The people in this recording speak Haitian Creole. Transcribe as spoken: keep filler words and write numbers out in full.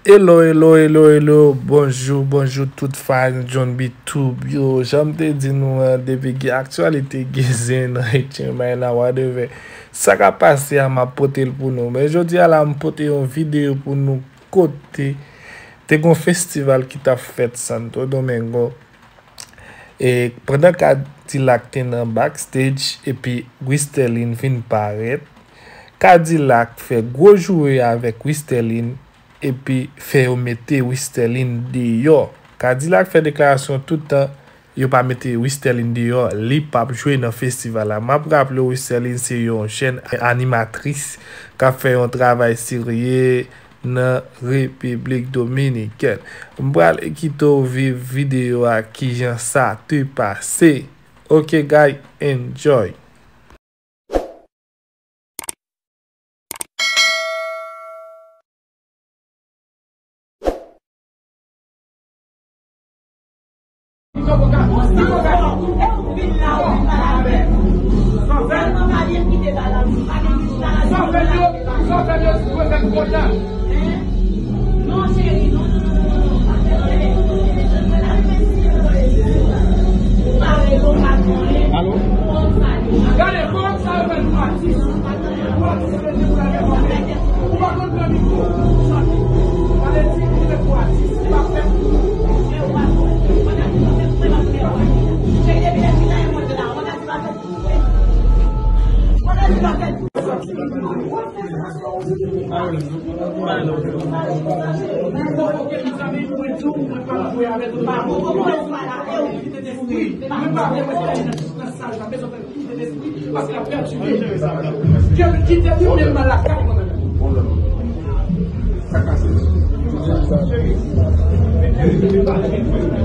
Hello, hello, hello, hello. Bonjou, bonjou tout fan John B Tube yo. Jan m te di nou an, depi gen aktyalite, gen zen nan Haitian Mind la, whatever. Sa k ap pase a, m ap pote l pou nou. Men jodi a la, m pote yon videyo pou nou kote te gon festival ki t ap fèt Santo Domingo. E pandan Kadilak te nan backstage epi Wisterline vin parèt, Kadilak fè gwo joure avèk Wisterline epi fè yo mete Wisterline deyò. Kadilak fè deklarasyon tout tan yo pa mete Wisterline deyò, li p ap jwe nan festival la. M ap raple w, Wisterline se yon jèn animatris k ap fè yon travay serye nan Repiblik Dominikèn. M pral kite w viv videyo a, kijan sa te pase. Ok, guys, enjoy. Alo? Gade, kòman sa yo fè nou atis? Paske l ap pèdi li menm lakay mwen menm.